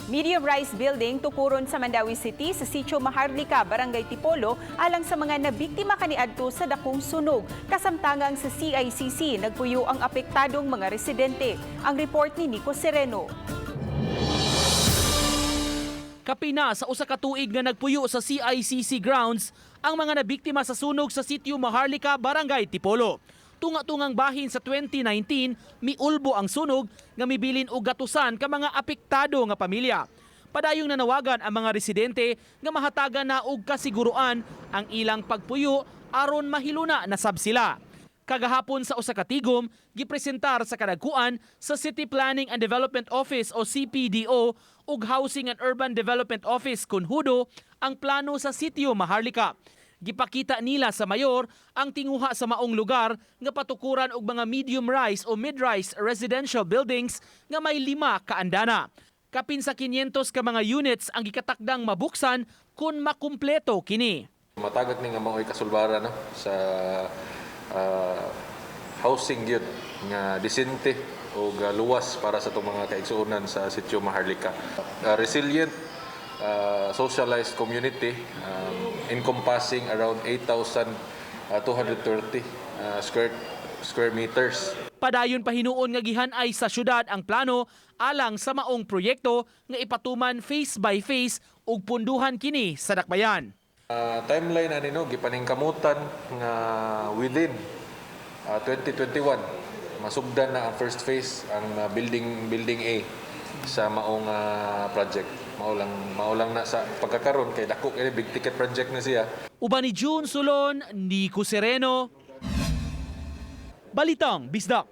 Medium rise building tukuron sa Mandaue City sa Sitio Maharlika, Barangay Tipolo, alang sa mga nabiktima kaniadto sa dakong sunog. Kasamtangang sa CICC, nagpuyo ang apektadong mga residente. Ang report ni Nico Sereno. Kapina sa usa ka tuig nga nagpuyo sa CICC grounds ang mga nabiktima sa sunog sa Sitio Maharlika, Barangay Tipolo. Tunga-tungang bahin sa 2019, miulbo ang sunog nga mibilin og gatusan ka mga apektado nga pamilya. Padayong nanawagan ang mga residente nga mahatagan na og kasiguruan ang ilang pagpuyo aron mahiluna na sab sila. Kagahapon sa usa ka tigom, gipresentar sa kadagkuan sa City Planning and Development Office o CPDO ug Housing and Urban Development Office kun HUDO ang plano sa Sitio Maharlika. Gipakita nila sa mayor ang tinguha sa maong lugar nga patukuran og mga medium rise o mid-rise residential buildings nga may 5 ka andana. Kapin sa 500 ka mga units ang gikatakdang mabuksan kung makumpleto kini. Matagak ni nga mao'y kasulbaran, no, sa housing gyud nga disente o luwas para sa atong mga kaigsuonan sa Sitio Maharlika. Resilient socialized community encompassing around 8,230 square meters. Padayon pa hinuon nga gihan-ay sa syudad ang plano alang sa maong proyekto nga ipatuman phase by phase ug punduhan kini sa dakbayan. Timeline ani, no, gipaningkamutan nga within 2021 masugdan na ang first phase, ang building building A sa maong project. Mao lang na sa pagkakaron kay dako kay big ticket project na siya. Uban ni June Sulon, Nico Sereno. Balitang Bisdak.